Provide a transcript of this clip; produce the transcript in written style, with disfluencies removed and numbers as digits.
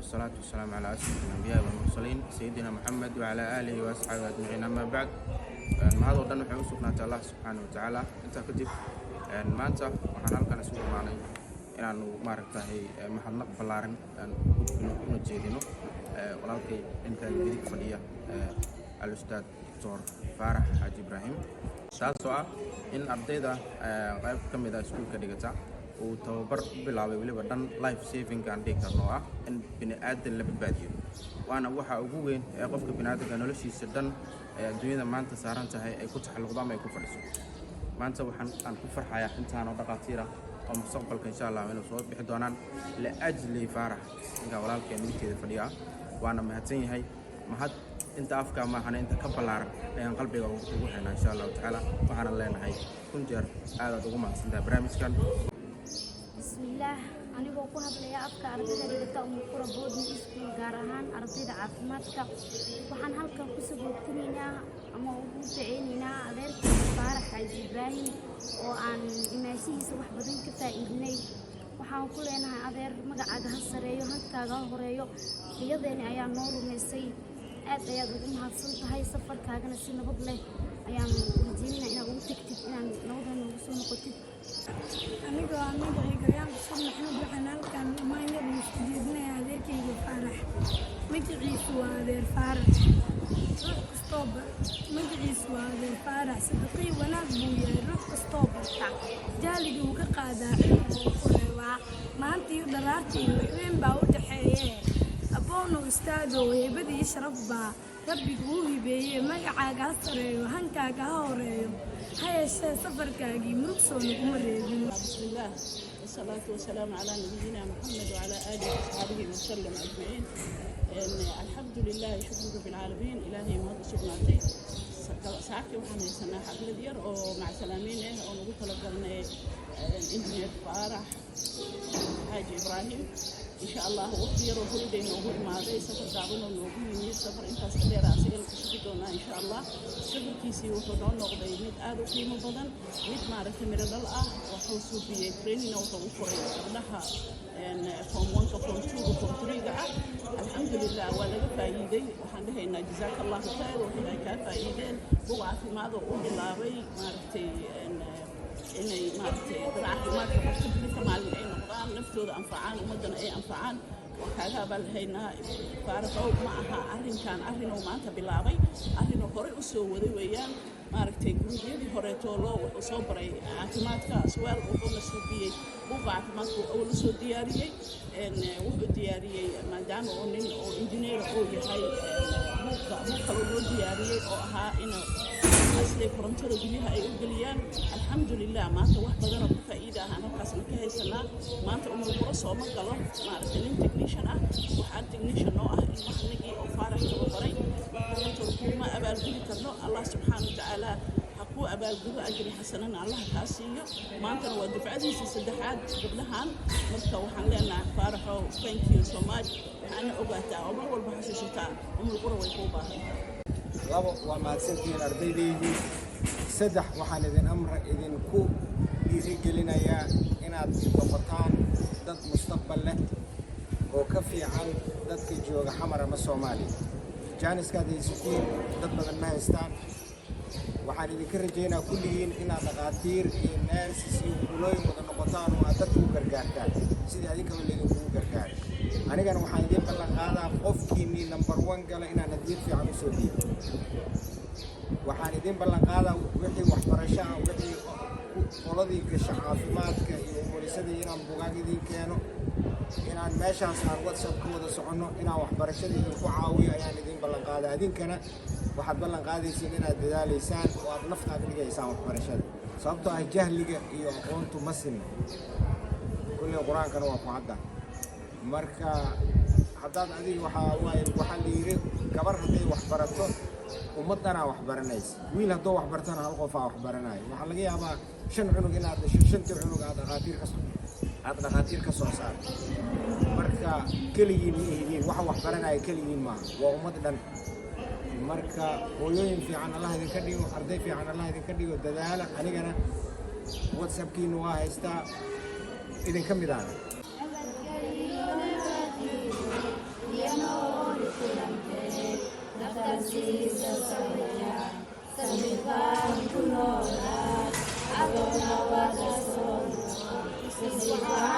والصلاة والسلام على أشرف الأنبياء والمرسلين سيدنا محمد وعلى آله وأصحابه أجمعين، أما بعد. Mahad oo dhan waxay u sugnaatay Allah subxaana wa tacaala. Intaa kadib, maanta waxaan halkan isugu imaanay inaanu maaragtahay mahadnaq ballaaran aan u gudbino una jeedino walaalkay dhankan midig fadhiya, al-ustaad Doctor Faarax Xaaji Ibraahim, taasoo ah in ardayda qayb ka mid ah iskuulka dhigata uu tababar u bilaabay, weliba dhan life saving aan dhihi karno, oo ah in bini aadan la badbaadiyo, waana waxa ugu weyn ee qofka bini aadanka noloshiisa dhan ee adduunyada maanta saaran tahay ay ku taxalluqdo ama ay ku fadhiso. Maanta waxaan aan ku farxayaa intaanoo dhaqaatiir ah oo mustaqbalka insha Allah inuu soo bixi doonaan liajli Faarax, ninkaa walaalkee midigteeda fadhiya. Waana mahadsan yahay. Mahad inta afka maahana, inta ka ballaaran ayaan qalbiga ugu haynaa insha Allahu tacaala. Waxaana leenahay kun jeer aadaad ugu mahadsantahay barnaamijkan. Bismillaah. Anigoo ku hadlaya afka ardayda dhigata Umulqura Boarding School, gaar ahaan ardayda caafimaadka, waxaan halkan ku sagootinaynaa ama ugu duceynaynaa adeerkeyga Faarax Xaaji Ibraahim oo aan imaashihiisa wax badan ka faa'iidnay. Waxaan ku leenahay, adeer, magacaaga ha sareeyo, hankaaga ha horeeyo. Riyadeeni ayaa noo rumaysay. Aad ayaad ugu mahadsan tahay. Safarkaagana si nabad leh ayaan rajeynayna inaad ugu tegtid, inaan nabadna noogu soo noqotid. Anigoo ah magacayga Rayaan Cusub Maxamed, waxaan halkan maanyar isku jeedinaya adeerkayga Faarax. Magaciisu waa adeer Faarax. Ruux kastoo magaciisu waa adeer Faarax. Sadaqii wanaag buu yahay. Ruux kastoo barta jahliga uu ka qaadaa, cilmi buu ku reebaa. Maanta iyo dharaartii waxweyn baa u dhexeeye. Aboonow istaagow, heybadii sharaf baa rabbigu uu hibeeye. Magacaaga ha sareeyo, hankaaga ha horeeyo. Ha yeeshee safarkaagii murug soo naguma reebin. بسم الله والصلاة والسلام على نبينا محمد وعلى آله وأصحابه وسلم أجمعين. إن الحمد لله، شكر رب العالمين. إلهي ما sugnaatay. Saakii waxaan haysanaa xaflad yar oo macsalaamiin ah oo nagu talagalnay Injineer Faarax Xaaji Ibraahim. Insha Allah waqti yaroo holiday noogu imaaday, safar gaabanoo noogu yimid, safar intaas ka dheer asigana ku sugi doonaa insha Allah. Safarkiisii wuxuu noo noqday mid aad u qiimo badan, mid maaragtay miro dhal ah. Wuxuu suubiyey trainingna, wuxuu u furay gabdhaha form one-ka, form two-ga, form three-ga ah. Alxamdulilah, waa laga faa'iiday. Waxaan dhahaynaa jazaaka Allahu khayr. Waxay ay kaa faa'iideen bug caafimaad oo u bilaabay maaragtay inay maaragtay dad caafimaadka barta berita maalin ay noqdaan, naftooda anfacaan, ummaddana ay anfacaan. Waa kaaga abaalhaynaa, Faaraxow. Ma aha arrinkan arrinuu maanta bilaabay, arrinuu horey u soo waday weeyaan. Maaragtay guruubyadii horeeto loo wuxuu soo baray caafimaadka aswaal, wuxuuna suubiyey buuga caafimaadku awal usoo diyaariyey. Wuxuu diyaariyey, maadaama uu nin oo injineer uu yahay, buugga buug kaloo loo diyaariyey oo ahaa in siday korontada guryaha ay u geliyaan. Alxamdulilah, maanta wax badanoo ka faa'iida ah aan halkaasna ka haysanaa. Maanta Umulquro sooma galo maaragtay nin technician ah. Waxaa technician noo ah ilmahanagii oo Faarax tababaray. Marka runtood kuma abaalgudi karno. Allah subxaana wa tacaala ha kuu abaalgudo, ajri xasanana Allah kaa siiyo. Maantana waa dufcadiisii saddexaad gabdhahan. Marka waxaan leenahay, Faaraxow, thank you so much. Waxaana ogaataa oo mar walba xasuusataa, Umulqura way kuu baahan tahay. Labo, waa mahadsantihiin ardaydaydii. Saddex, waxaan idin amra idinku dhiirigelinayaa inaad noqotaan dad mustaqbal leh oo ka fiican dadka jooga Xamar ama Soomaaliya. Jaaniskaad haysatiin dad badan ma haystaan. Waxaan idinka rajaynaa kulligiin inaad dhaqaatiir iyo nurses iyo kulooyin wada noqotaan oo aad dadka u gargaartaan sidii adinkaba laydinkugu gargaaray. Anigana waxaan idiin ballan qaadaa qofkiinnii number one gala inaan hadiyad fiican usoo dhiibo. Waxaan idiin ballan qaadaa wixii waxbarasho ah, wixii qoladii gasha caafimaadka iyo umulisadii, inaan bugaag idiin keeno, inaan meeshaas aan WhatsApp ka wada soconno, inaan waxbarashada idinku caawiyo ayaan idiin ballan qaadaa. Adinkana waxaad ballan qaadaysiin inaad dadaalaysaan oo aad naftaad dhigaysaan waxbarashada, sababtoo ah jahliga iyo aqoontu ma sinna. Kulley Qur-aankana waa ku cadda. Marka haddaad adiga waxaa waaye, waxaa la yidhi, gabar hadday wax barato ummaddanaa wax baranaysa, wiil hadduu wax bartana hal qofaa wax baranayo. Waxaa laga yaabaa shan cunug inaad dhasho, shantii cunug aad dhaqaatiir ka soo saarto. Marka keligiin ma ihidiin waxa wax baranaya, keligiin maaha, waa ummad dhan. Marka hooyooyin fiican Allah idinka dhigo, arday fiican Allah idinka dhigo, dadaala. Anigana WhatsAppkiina waa haystaa, idinka mid ahna. Nabadgelyo, nabadgelyo. Istifaa.